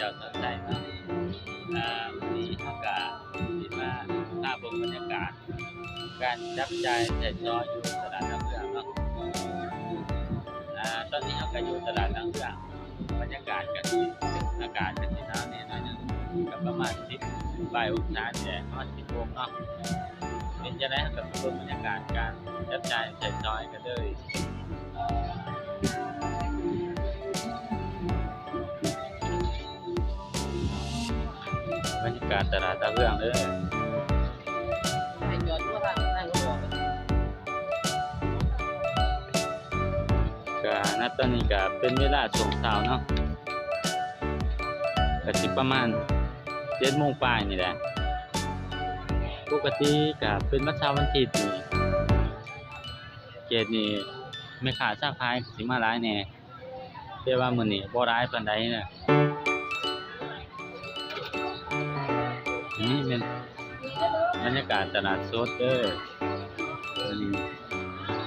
ເຈົ້າສອນໄຊເນາະ. ອາ ມື້ນີ້ເຮົາກະຊິມາພາເບິ່ງບັນຍາກາດການຈັບຈ່າຍໃຊ້ສອຍຢູ່ຕະຫຼາດດາວເຮືອງເນາະ. ອາ ຕອນນີ້ເຮົາກະຢູ່ຕະຫຼາດດາວເຮືອງ, ບັນຍາກາດກະຊິ ອາກາດກະຊິໜາວແດ່ໜ້ອຍໜຶ່ງ, ກະປະມານສິບປາຍອົງສານີ້ແຫຼະ, ປະມານສິບໂມງເນາະ. ເປັນຈັ່ງໃດ ເຮົາກະໄປເບິ່ງບັນຍາກາດການຈັບຈ່າຍໃຊ້ສອຍກັນເລີຍ. ບັນຍາກາດຕະຫຼາດດາວເຮືອງເດີ. ກະ ນະຕອນນີ້ກະເປັນເວລາຊ່ວງເຊົ້າເນາະ, ກະຊິປະມານເຈັດໂມງປາຍນີ້ແຫຼະ. ປົກກະຕິກະເປັນວັນເສົາວັນອາທິດນີ້ ເຂດນີ້ແມ່ຄ້າຊາວຂາຍກະຊິມາຫຼາຍແດ່. ແຕ່ວ່າມື້ນີ້ບໍ່ຫຼາຍປານໃດນະ. ນີ້ແມ່ນບັນຍາກາດຕະຫຼາດສົດເດີ. ອັນນີ້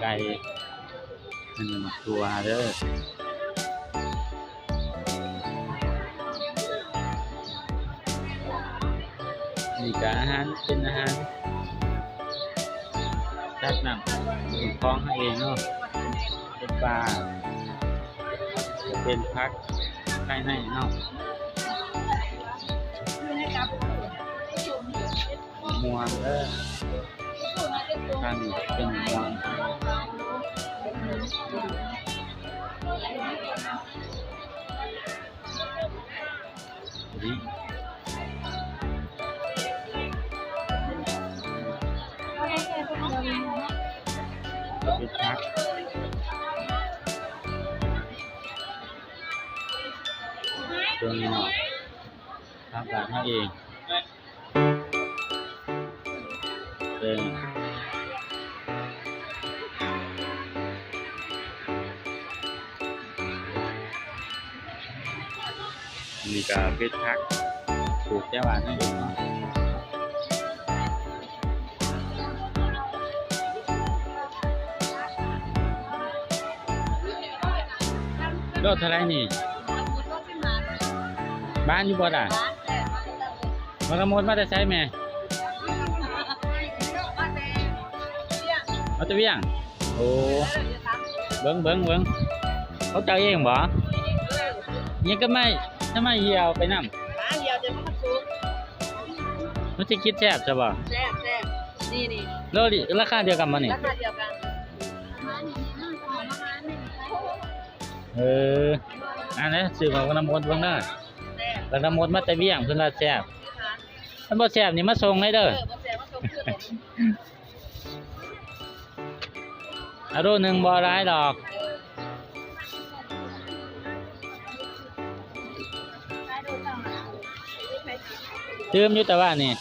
ໄກ່ ອັນນີ້ໝາກຖົ່ວເດີ. ນີ້ກະອາຫານ ເປັນອາຫານ ຕັກນ້ຳ ເປັນຂອງເຮົາເອງເນາະ, ເປັນປາ ເປັນຜັກພາຍໃນເນາະ, ໝາກມ່ວງເດີ. ທາງນີ້ເປັນໝາກມ່ວງ. ເປັນຜັກ ຕົວງອກ ຜັກບາດເຮົາເອງ. ເບິ່ງ ອັນນີ້ກະເປັນຜັກ ປູກແຖວບ້ານເຮົາເອງເນາະ. ໂລເທົ່າໃດນີ້? ໝານຢູ່ບໍ່ລະ? ໝາກລະມຸດມາແຕ່ໃສແມ່? ມາແຕ່ວຽງ. ໂອ້ ເບິ່ງ ເບິ່ງ ເບິ່ງ ຂອງເຈົ້າເອງບໍ່? ຍັງກະໄມ້ ທຳໄມຫ່ຽວໄປນຳ? ຫາຫ່ຽວແຕ່ມັນກະສຸກ. ມັນຊິກິນແຊບຊະບໍ່? ແຊບ ແຊບ. ນີ້ ນີ້ ໂລລາຄາດຽວກັນບໍ່ນີ້? ລາຄາດຽວກັນ. ເອີ ອັນນີ້ຊື້ໝາກລະມຸດເບິ່ງເດີ. ແຊບ ໝາກລະມຸດມາແຕ່ວຽງ ເພິ່ນວ່າແຊບ. ຄັນບໍ່ແຊບນີ້ມາສົ່ງໃຫ້ເດີ. ເອີ ບໍ່ແຊບມາສົ່ງຄືກັນ. ເອົາໂລໜຶ່ງ ບໍ່ຫຼາຍດອກ. ຕື່ມຢູ່ຕະຫວານນີ້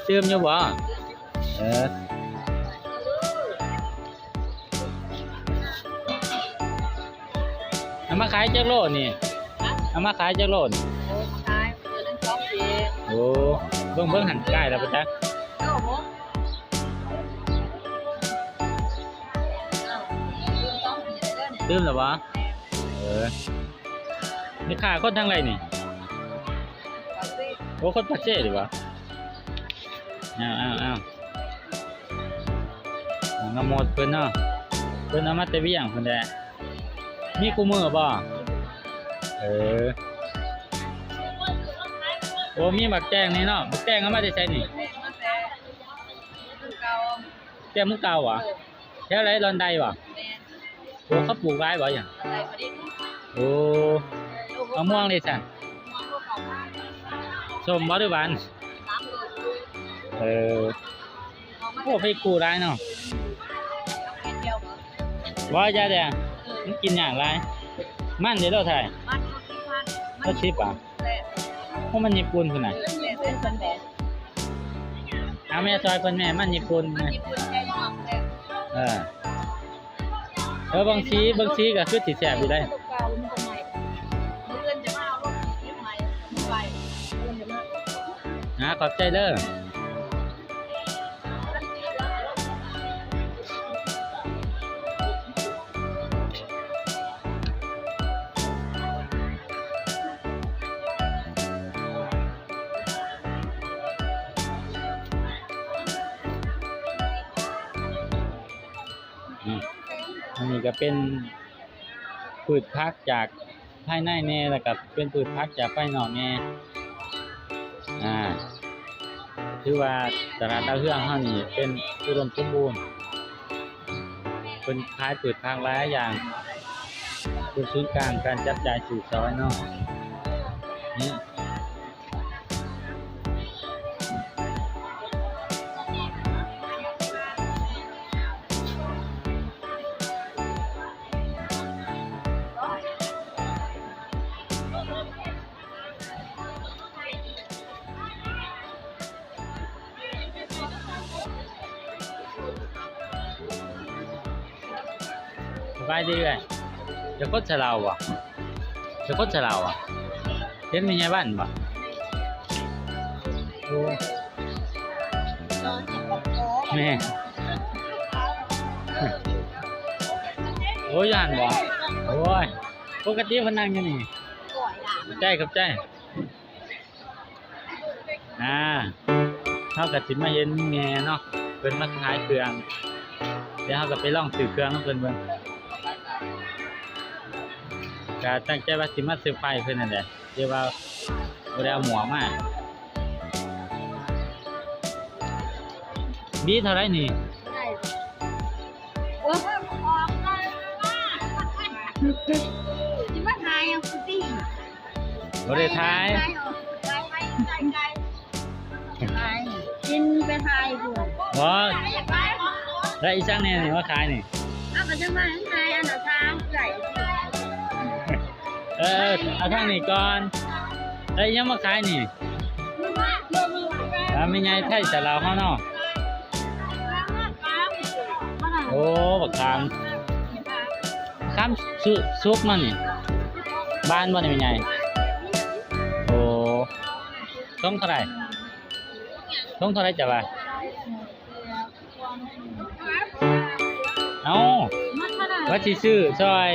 ຕື່ມຢູ່ບໍ່? ເອີ ເອົາມາຂາຍຈັກໂລນີ້? ເອົາມາຂາຍຈັກໂລນີ້? ໂອ້ ມາຂາຍເດືອນໜຶ່ງສອງເທື່ອ. ໂອ້ ເບິ່ງ ເບິ່ງຫັ້ນ ໃກ້ແລ້ວປະຈັກ. ໂລຫົກ. ຕື່ມແລ້ວບໍ່? ເອີ ແມ່ຄ້າຄົນທາງໃດນີ້? ໂອ້ ຄົນປາກເຊນີ້ບໍ່? ເອົາ ເອົາ ເອົາ ໝາກລະມຸດເພິ່ນເນາະ ເພິ່ນເອົາມາແຕ່ວຽງພຸ້ນແຫຼະ. ມີຄູ່ມື້ບໍ່? ເອີ ໂອ້ ມີໝາກແຕງນີ້ເນາະ. ໝາກແຕງເອົາມາແຕ່ໃສນີ້? ແຕ່ເມືອງເກົ່າຫວາ? ແຖວໃດ? ດອນໄດຫວາ? ແມ່ນ. ໂອ້ ເຂົາປູກຫຼາຍບໍ່ຫຍັງ? ດອນໄດ ໂອ້ ມະມ່ວງເດຊັ້ນ? ມະມ່ວງໂລເກົ້າ. ສົ້ມບໍ່ ຫຼືຫວານ? ສາມໂລ. ເອີ ໂອ້ ໄປກູ້ຫຼາຍເນາະ. ບໍ່ ຢ່າແດ່ ມັນກິນຍາກຫຼາຍ. ມັນເດ ໂລເທົ່າໃດ? ມັນຫົກສິບພັນ. ຫົກສິບຫວາ? ແຊບ. ໂອ້ ມັນຍີ່ປຸ່ນພຸ້ນນະ. ເອີ ແຊບ ເອົາແມ່ຊ່ອຍເພິ່ນແມ່ ມັນຍີ່ປຸ່ນ. ມັນຍີ່ປຸ່ນແຊບ. ເອີ ເອີ ເບິ່ງສີ ເບິ່ງສີກະຄືຊິແຊບຢູ່ເດ້. ມື້ອື່ນຈະມາເອົາລົງ ເກັບໃໝ່ ໄວ້. ອາ ຂອບໃຈເດີ. ອືມ ອັນນີ້ກໍເປັນພືດຜັກຈາກພາຍໃນແດ່ ແລ້ວກໍເປັນພືດຜັກຈາກພາຍນອກແດ່. ອ່າ ຖືວ່າຕະຫຼາດດາວເຮືອງເຮົານີ້ເປັນອຸດົມສົມບູນ. ເພິ່ນຂາຍພືດຜັກຫຼາຍຢ່າງ ເປັນສູນກາງການຈັບຈ່າຍຊື້ສອຍເນາະ. ສະບາຍດີເອື້ອຍ. ເຈົ້າຄົນສະເຫລົາບໍ່? ເຈົ້າຄົນສະເຫລົາບໍ່? ເຫັນແມ່ໃຫຍ່ບ້ານບໍ່? ໂອ້ ແມ່ ໂອ້ ຢ້ານບໍ່? ໂອ້ຍ ປົກກະຕິເພິ່ນນັ່ງຢູ່ນີ້. ຂອບໃຈ ຂອບໃຈ. ອ່າ ເຮົາກໍຊິມາເຫັນແມ່ເນາະ ເພິ່ນມາຂາຍເຄື່ອງ ດຽວເຮົາກໍໄປລອງຊື້ເຄື່ອງນຳເພິ່ນເບິ່ງ. ກໍຕັ້ງໃຈວ່າຊິມາເຊີໄພຣສ໌ເພິ່ນນັ້ນແຫຼະ ແຕ່ວ່າບໍ່ໄດ້ເອົາໝວກມາ. ບີເທົ່າໃດນີ້? ໂອ້ ຊິມາຖ່າຍເອົາຄືຕິ. ບໍ່ໄດ້ຖ່າຍ ກິນໄປຖ່າຍພຸ້ນ. ບໍ່ ແລ້ວອີ່ຫຍັງແດ່ນີ້ມາຂາຍນີ້? ເອົາ ກໍຈະມາຂາຍອັນນະ ທາງເອື້ອຍ. ເອີ ເອົາທາງນີ້ກ່ອນ. ແລ້ວອີ່ຫຍັງມາຂາຍນີ້? ອ່າ ແມ່ໃຫຍ່ໄທສະເຫລົາເຮົາເນາະ. ໂອ້ ບັກຂາມ ຂາມສຸກເນາະນີ້. ບານບໍ່ນີ້ແມ່ໃຫຍ່? ໂອ້ ຖົງເທົ່າໃດ? ຖົງເທົ່າໃດເຈົ້າວ່າ? ເອົ້າ ວ່າຊິຊື້ຊ່ອຍ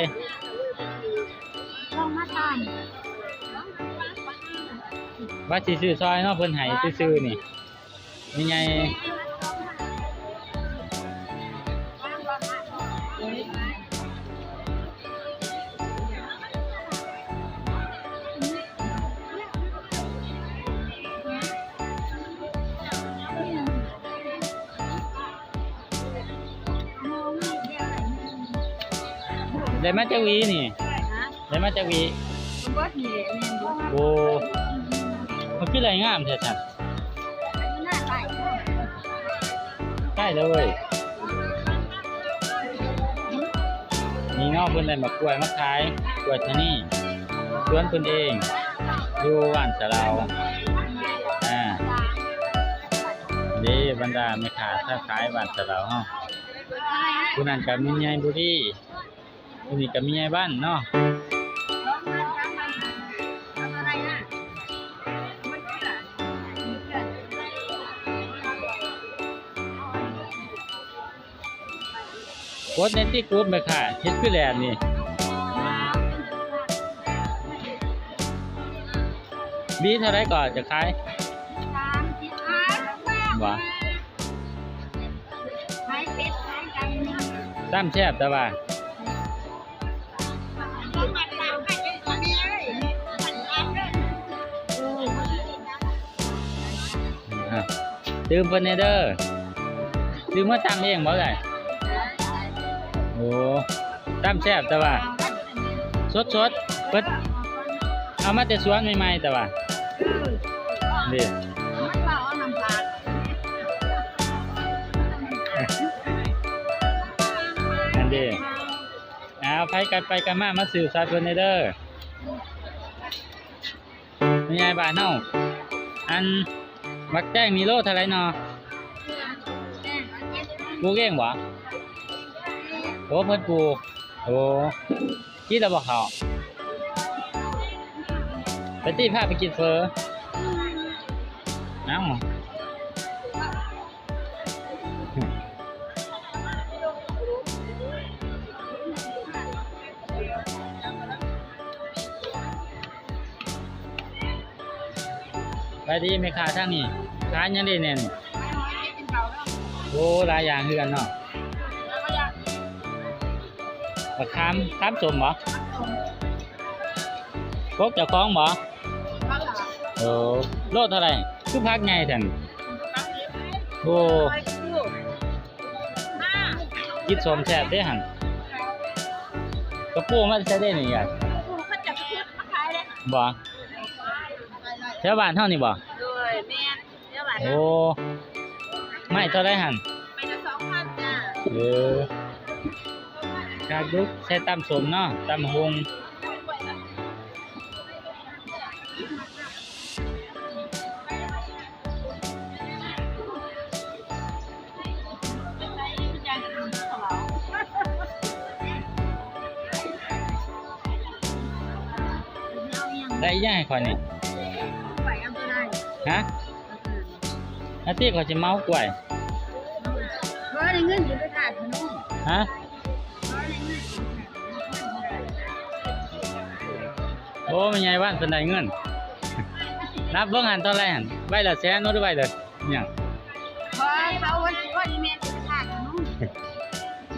ວ່າຊິຊື້ຊ່ອຍເນາະ ເພິ່ນໃຫ້ຊື່ໆນີ້. ແມ່ໃຫຍ່ ໄດ້ມາຈັກຫວີນີ້? ຮະ? ໄດ້ມາຈັກຫວີ? ເບິດນີ້ແຫຼະ ແມ່ນບໍ່? ໂອ້ ມັນຄືໄດ້ງາມແທ້ຊັ້ນ. ໄດ້ແລ້ວເວີຍ. ນີ້ເນາະ ເພິ່ນໄດ້ໝາກກ້ວຍມາຂາຍ ກ້ວຍທານີ ສວນເພິ່ນເອງ ຢູ່ບ້ານສະເຫລົາ. ອ່າ ເດ້ ບັນດາແມ່ຄ້າຄ້າຂາຍບ້ານສະເຫລົາເຮົາ. ຜູ້ນັ້ນກໍແມ່ໃຫຍ່ບຸລີ. ອັນນີ້ກໍແມ່ໃຫຍ່ບ້ານເນາະ. ກົດແນ່ຕິ ກົດແມ່ຄ້າ ເຮັດຄືແລ່ນນີ້. ບີເທົ່າໃດກໍຈະຂາຍ? ສາມສິບບາດ. ບໍ່? ຂາຍເປັດຂາຍໄກ່. ຕຳແຊບແຕ່ວ່າ ອ່ະ ຕື່ມເພິ່ນແດ່ເດີ. ຊື້ມາຕຳເອງບໍ່ເອື້ອຍ? ໂອ້ ຕຳແຊບແຕ່ວ່າ ສົດໆ ເພິ່ນເອົາມາແຕ່ສວນໃໝ່ໆ ແຕ່ວ່າ ນີ້ ອັນນີ້ ເອົາ ໃຜກັນໄປກັນມາ ມາຊື້ຊ່ອຍເພິ່ນແດ່ເດີ ແມ່ໃຫຍ່ບ້ານເຮົາ. ອັນ ໝາກແຕງນີ້ໂລເທົ່າໃດເນາະ? ປູກເອງບໍ່? ໂອ້ ເພິ່ນປູກ. ໂອ້ ກິນແລ້ວບໍ່ເຂົ້າ? ໄປຕິ ພາໄປກິນເຝີ. ເອົ້າ ສະບາຍດີແມ່ຄ້າທາງນີ້ ຂາຍຫຍັງເດແດ່ນີ້? ໂອ້ ຫຼາຍຢ່າງຄືກັນເນາະ. ບັກຂາມ ຂາມສົ້ມບໍ? ກົກເຈົ້າຂອງບໍ? ໂອ້ ໂລເທົ່າໃດ? ຄືຜັກໃຫຍ່ແທ້ນີ້. ໂອ້ ກິນສົ້ມແຊບເດ້ຫັ້ນ. ກະປູມາແຕ່ໃສເດ້ນີ້? ບໍ່ ແຖວບ້ານເຮົານີ້ບໍ? ໂດຍ ແມ່ນ. ໂອ້ ໄມ້ເທົ່າໃດຫັ້ນ? ໄມ້ລະສອງພັນຈ້າ. ເອີ ຄັກຢູ່ ໃສ່ຕຳສົ້ມເນາະ ຕຳຫຸ່ງ. ໄດ້ອີ່ຫຍັງໃຫ້ຂ້ອຍນີ້? ຮະ? ອາຕິ ຂ້ອຍຊິເມົາກ້ວຍ. ບໍ່ໄດ້ເງິນຊິໄປທາດພະນົມ. ຮະ? ໂອ້ ແມ່ໃຫຍ່ວັນເພິ່ນໄດ້ເງິນ. ນັບເບິ່ງຫັ້ນເທົ່າໃດຫັ້ນ? ໃບລະແສນບໍ່ ຫຼືໃບລະຫຍັງ? ບໍ່ ເຂົາວ່າຊິຂໍອີ່ແມ່ໄປທາດພະນົມ.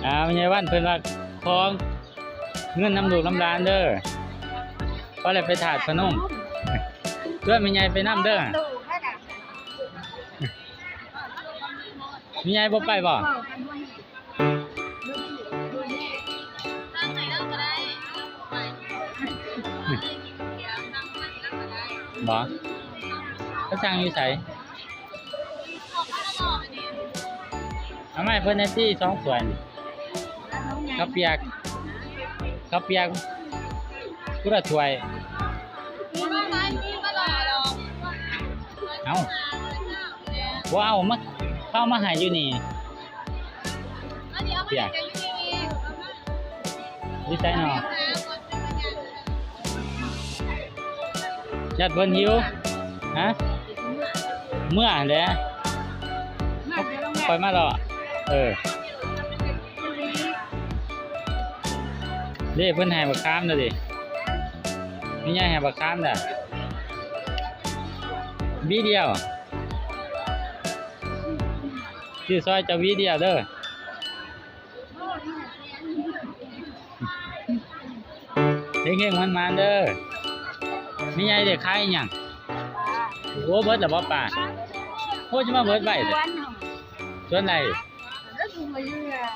ອ່າ ແມ່ໃຫຍ່ວັນເພິ່ນວ່າຂໍເງິນນຳລູກນຳຫຼານເດີ ຂໍໄດ້ໄປທາດພະນົມ. ເຊີນແມ່ໃຫຍ່ໄປນຳເດີ. ແມ່ໃຫຍ່ບໍ່ໄປບໍ່? ບໍ່ ໄປສັ່ງຢູ່ໃສ? ເອົາມາໃຫ້ເພິ່ນແດ່ຕິ ສອງຖ້ວຍນີ້. ເຂົ້າປຽກ ເຂົ້າປຽກ ຜູ້ລະຖ້ວຍ. ເອົາ ບໍ່ເອົາ ມາ ເຂົາເອົາມາໃຫ້ຢູ່ນີ້. ເປີກ ຢູ່ໃສເນາະ? ຢ້ານເພິ່ນຫິວ. ຮະ? ເມືອຫັ້ນແຫຼະ ຂ້ອຍມາເລາະ. ເອີ ເດ້ ເພິ່ນໃຫ້ບັກຂາມແລ້ວເດ້ ແມ່ໃຫຍ່ໃຫ້ບັກຂາມແລ້ວ. ຫວີດຽວ ຊື້ຊອຍເຈົ້າຫວີດຽວເດີ. ເຮັງໆ ໝານໆ ເດີ. ແມ່ໃຫຍ່ໄດ້ຂາຍອີ່ຫຍັງ? ໂອ້ ເບິດແລ້ວບໍ່ປາ? ໂອ້ ຈະມາເບິດໄວແທ້. ສວນໃດ?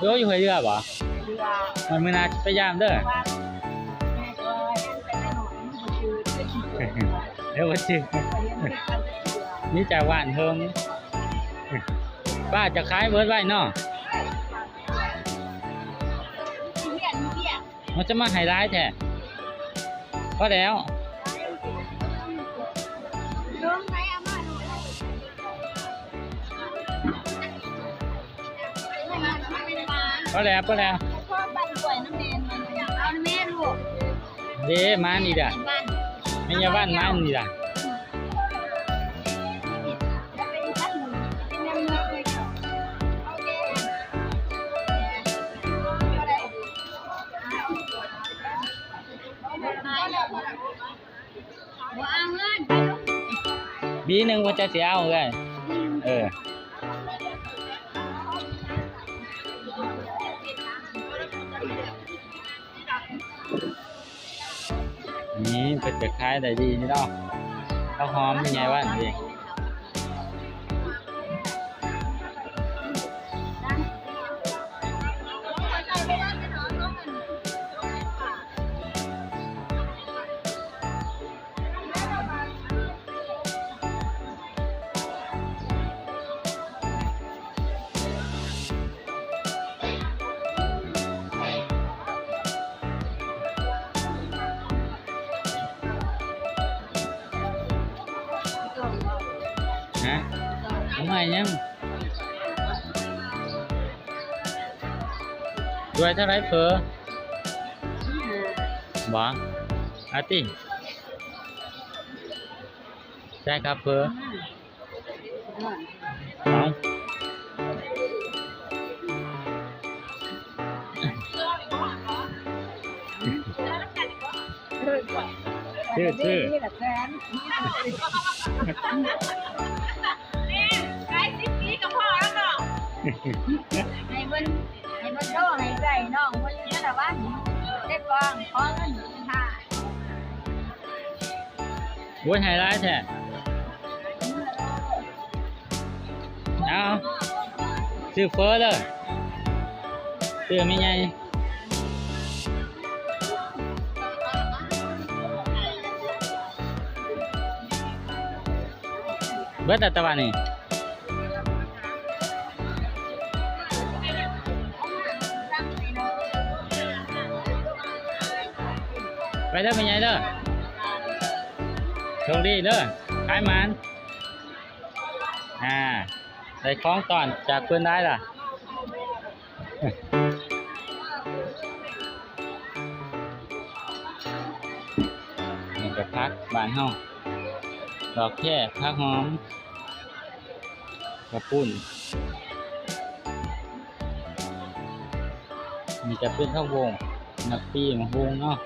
ໂອ້ ຢູ່ຫ້ວຍເຮືອບໍ? ມື້ໜ້າໄປຢາມເດີ. ເດີ ບໍ່ຈື່ ມີຈາກບ້ານເທິງ. ປ້າຈະຂາຍເບິດໄວເນາະ. ມັນຈະມາໃຫ້ຫຼາຍແທ້. ພໍແລ້ວ ພໍແລ້ວ ພໍແລ້ວ. ເດ້ ມານີ້ລະ ແມ່ຍາວັນມານີ້ລະ. ບໍ່ເອົາເງິນ ບີໜຶ່ງ ວ່າຈະຊິເອົາເອື້ອຍ. ເອີ ນີ້ເພິ່ນຈະຂາຍໄດ້ດີນີ້ເນາະ. ເຂົາຫອມແມ່ໃຫຍ່ວັນເດ້. ຮະ? ເອົາມາຫຍັງ? ຖ້ວຍເທົ່າໃດເຝີ? ບໍ່? ເອົາຕິ. ໃຊ່ຄັບເຝີ. ເອົາ ຊື່ ຊື່ ໃກ້ສິບປີກໍພໍແລ້ວເນາະ. ໃຫ້ເພິ່ນ ໃຫ້ເພິ່ນໂທໃຫ້ເອື້ອຍນ້ອງເພິ່ນຢູ່ແຕ່ລະວັນ. ກອງ ຂໍເງິນຫ້າ ໂອ້ຍ ໃຫ້ຫຼາຍແທ້. ເອົາ ຊື້ເຝີເດີ ຊື້ແມ່ໃຫຍ່ ເບິດແລ້ວຕະຫວາດນີ້. ໄປເດີແມ່ໃຫຍ່ເດີ ໂຊກດີເດີ ຂາຍໝານ. ອ່າ ໄດ້ຂອງຕ້ອນຈາກເພິ່ນຫຼາຍລະ. ນີ້ກະຜັກບ້ານເຮົາ ດອກແຄ, ຜັກຫອມ, ກະປຸ້ນ. ນີ້ກະເປັນຜັກບົ້ງ, ໝາກປີ, ໝາກຫຸ່ງເນາະ,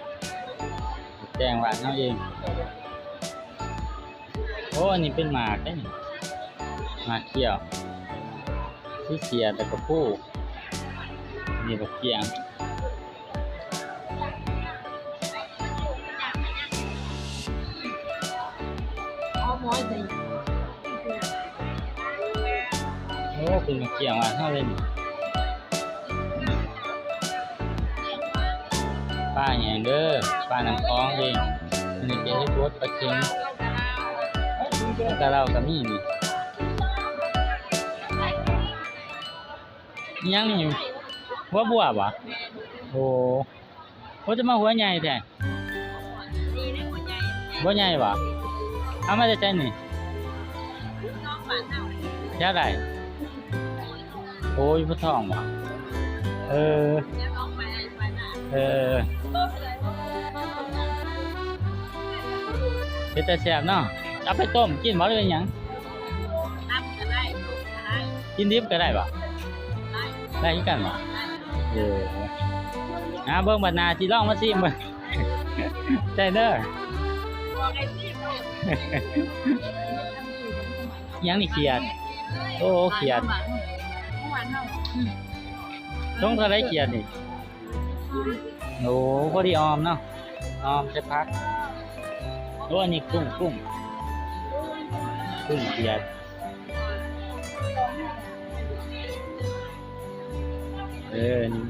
ແກງບ້ານເຮົາເອງ. ໂອ້ ອັນນີ້ເປັນໝາກເດ້ນີ້ ໝາກຂຽວ ຊິເສຍແຕ່ກະພູ. ນີ້ບັກກຽງ ໂອ້ ເປັນໝາກກຽງບ້ານເຮົາເລີຍນີ້. ປາຫຍັງເດີ ປານ້ຳຂອງເອງ. ອັນນີ້ເປັນເຫັດບົດ ປາເຂັງ ປາຕະເລົາກະມີນີ້. ອີ່ຫຍັງນີ້ ຫົວບົວບໍ? ໂອ້ ໂອ້ ຈະມາຫົວໃຫຍ່ແທ້. ບໍ່ໃຫຍ່ບໍ? ເອົາມາແຕ່ໃສນີ້? ແຖວໃດ? ໂອ້ ຢູ່ພູທອງບໍ? ເອີ ເອີ ເປັນຕາແຊບເນາະ. ເອົາໄປຕົ້ມກິນບໍ ຫຼືຫຍັງ? ກິນດິບກະໄດ້ບໍ? ໄດ້ຄືກັນບໍ? ເອີ ຫາເບິ່ງ ບັດໜ້າຊິລອງມາຊີມເບິ່ງ. ໃຊ່ເດີ. ອີ່ຫຍັງນີ້ ຂຽດ? ໂອ້ ຂຽດ. ຖົງເທົ່າໃດຂຽດນີ້? ໂອ້ ພໍດີອອມເນາະ, ອອມໃສ່ຜັກ. ໂອ້ ອັນນີ້ກຸ້ງ, ກຸ້ງ, ກຸ້ງຂຽດ. ເອີ ນີ້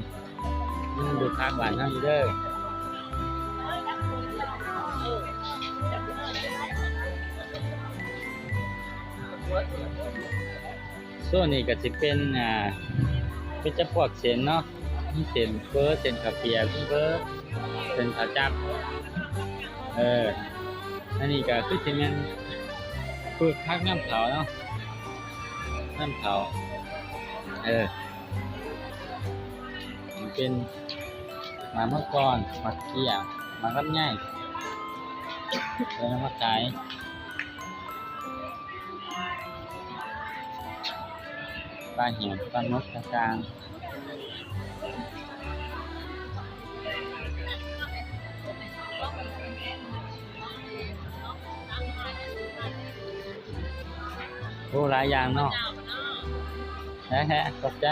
ນີ້ດູຜັກບ້ານເຮົາຢູ່ເດີ. ໂຊນນີ້ກະຊິເປັນ ອ່າ ເປັນຈຳພວກເສັ້ນເນາະ, ມີເສັ້ນເຝີ, ເສັ້ນເຂົ້າປຽກ, ມີເຝີ, ເສັ້ນເຂົ້າຈັບ. ເອີ ອັນນີ້ກະຄືຊິແມ່ນພືດຜັກນຳເຂົ້າເນາະ, ນຳເຂົ້າ. ເອີ ເປັນໝາກມັງກອນ, ໝາກເກ້ຍ, ໝາກລຳໄຍ ເພິ່ນເອົາມາຂາຍ. ປາແຫ້ງ, ປາໝຶກຕ່າງໆ. ໂອ້ ຫຼາຍຢ່າງເນາະ. ແຮະ ຂອບໃຈ.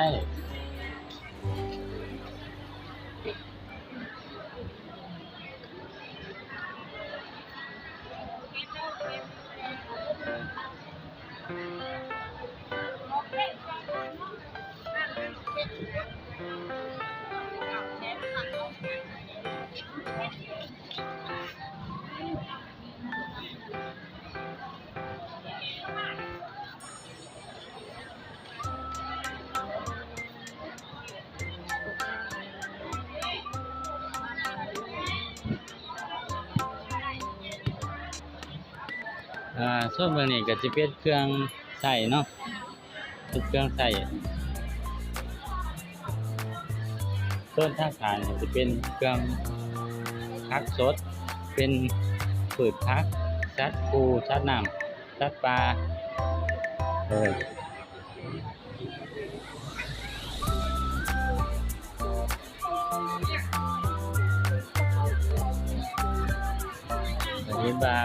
ອ່າ ໂຊນເບື້ອງນີ້ກະຊິເປັນເຄື່ອງໃຊ້ເນາະ, ເປັນເຄື່ອງໃຊ້. ໂຊນທາງຂ້າງນີ້ຈະເປັນເຄື່ອງຜັກສົດ, ເປັນພືດຜັກ, ສັດພູ, ສັດນ້ຳ, ສັດປ່າ. ເອີ ເຫັນວ່າ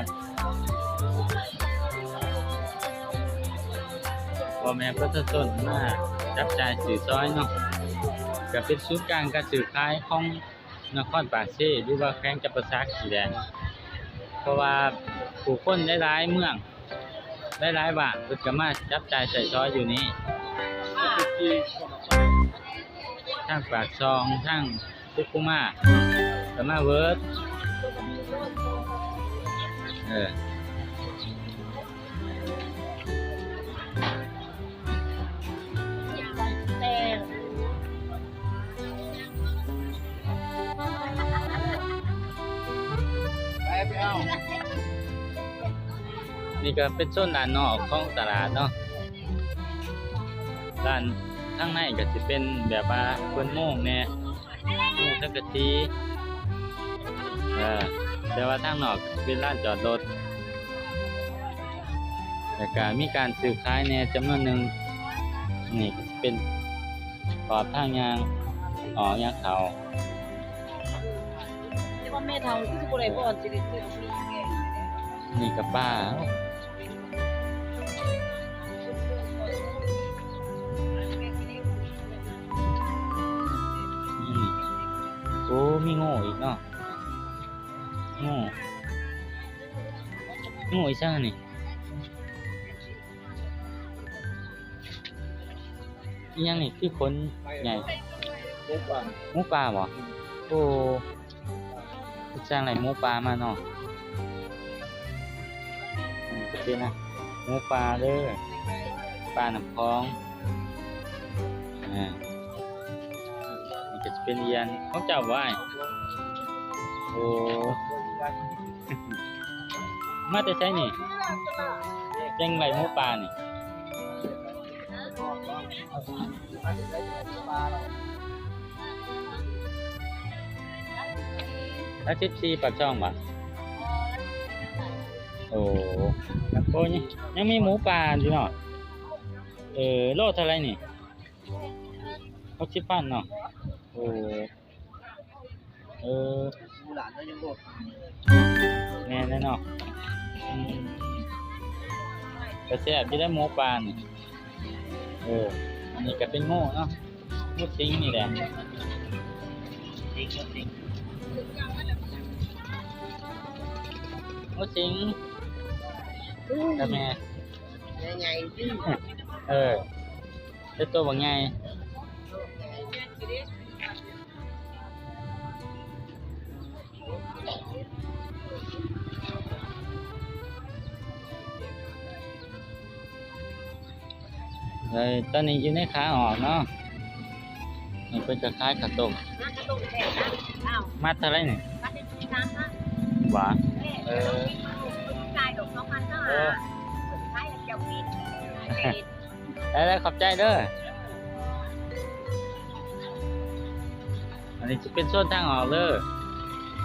ພໍ່ແມ່ປະຊາຊົນມາຈັບຈ່າຍຊື້ສອຍເນາະ, ກະເປັນສູນກາງການຊື້ຂາຍຂອງ ນະຄອນປາກເຊ ຫຼືວ່າແຂວງຈຳປາສັກນີ້ແຫຼະ ເພາະວ່າຜູ້ຄົນຫຼາຍໆເມືອງ ຫຼາຍໆບ້ານ ເພິ່ນກໍມາຈັບຈ່າຍໃຊ້ສອຍຢູ່ນີ້ ທາງປາກຊ່ອງ ທາງສຸຂຸມາ ກໍມາເບີດ ເອີ. ນີ້ກໍເປັນໂຊນດ້ານນອກຂອງຕະຫຼາດເນາະ ດ້ານທາງໃນກໍຊິເປັນແບບວ່າເພິ່ນໂມງແດ່ ມຸງສັງກະສີ ເອີ ແຕ່ວ່າທາງນອກເປັນລານຈອດລົດ ແລ້ວກະມີການຊື້ຂາຍແດ່ຈຳນວນໜຶ່ງ. ນີ້ກໍຊິເປັນຂອບທາງຍ່າງອອກຍ່າງເຂົ້າ ແຕ່ວ່າແມ່ເຖົ້າຄືຊິບໍ່ໄດ້ບ່ອນຊິໄດ້ຊື້ ນີ້ກໍປາ. ນີ້ ໂອ້ ມີງູອີກເນາະ ງູ ງູອີຫຍັງນີ້? ອີຫຍັງນີ້ ຄືຂົນໃຫຍ່? ໝູປ່າ ໝູປ່າບໍ? ໂອ້ ສ້າງໄດ້ໝູປ່າມາເນາະ ອືມ ຈະເປັນ ອາ ໝູປ່າເດີ ປານ້ຳຂອງ ອາ ນີ້ກໍຈະເປັນອຽນຂອງເຈົ້າບໍ່ອ້າຍ? ໂອ້ ມາແຕ່ໃສນີ້? ຈັ່ງໄດ້ໝູປ່ານີ້? ຫຼັກສິບສີ່ ປາກຊ່ອງບໍ? ໂອ້ ໂອ້ ຍັງ ຍັງມີໝູປ່າຢູ່ເນາະ ເອີ ໂລເທົ່າໃດນີ້? ຫົກສິບພັນເນາະ ໂອ້. ເອີ ແມ່ນແລ້ວເນາະ ອືມ ກໍແຊບຢູ່ເດ້ໝູປ່ານີ້ ເອີ ອັນນີ້ກໍເປັນງູເນາະ ງູສິງນີ້ແຫຼະ ງູສິງ ອືມ ກັບແມ່ ໃຫຍ່ໆ ເອີ ເປັນໂຕບັກໃຫຍ່. ເອີ ຕອນນີ້ຢູ່ໃນຂາອອກເນາະ ນີ້ເພິ່ນກໍຂາຍເຂົ້າຕົ້ມ ມັດເທົ່າໃດນີ້? ຫວາ ເອີ ເອີ ໄດ້ໆ ຂອບໃຈເດີ. ອັນນີ້ຈະເປັນໂຊນທາງອອກເດີ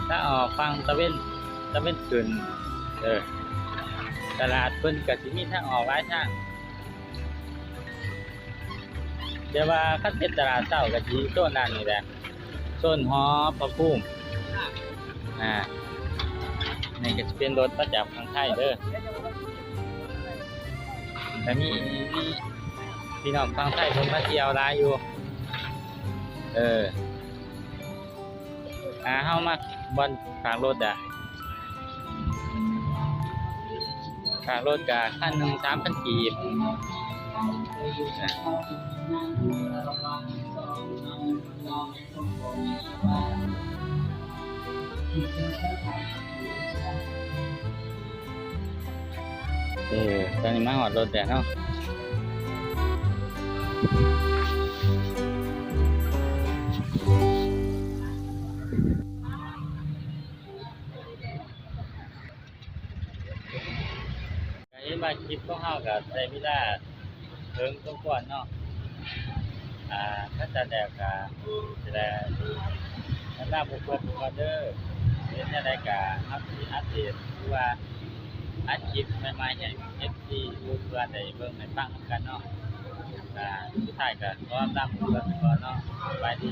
ທາງອອກຝັ່ງຕາເວັນ ຕາເວັນຂຶ້ນ ເອີ ຕະຫຼາດເພິ່ນກະຊິມີທາງອອກຫຼາຍທາງ ແຕ່ວ່າຄັນເປັນຕະຫຼາດເຊົ້າກະຊິໂຊນດ້ານນີ້ແຫຼະ ໂຊນຫໍພະພູມ ອາ ນີ້ກະຊິເປັນລົດມາຈາກຝັ່ງໄທເດີ ກະມີ ມີພີ່ນ້ອງຝັ່ງໄທເພິ່ນມາທ່ຽວຫຼາຍຢູ່ ເອີ ອາ ເຮົາມາບ່ອນຝາກລົດອະ ຝາກລົດກະຄັນໜຶ່ງສາມພັນກີບ ອາ. ເອີ ຕອນນີ້ມາຮອດລົດແລ້ວເນາະ ກໍເຫັນວ່າຄລິບຂອງເຮົາກໍໃຊ້ເວລາເຖິງສົມຄວນເນາະ ອາ ຄັນຊັ້ນແລ້ວກໍຊິໄດ້ລາພວກເພິ່ນກ່ອນເດີ ເປັນຈັ່ງໃດກໍເຮົາຊິອັບເດດ ຫຼືວ່າອັດຄລິບໃໝ່ໆໃຫ້ເອັຟຊີ ຫຼືເພື່ອນໄດ້ເບິ່ງໄດ້ຟັງນຳກັນເນາະ ກໍສຸດທ້າຍກໍຂໍລາພວກເພິ່ນກ່ອນເນາະ ສະບາຍດີ.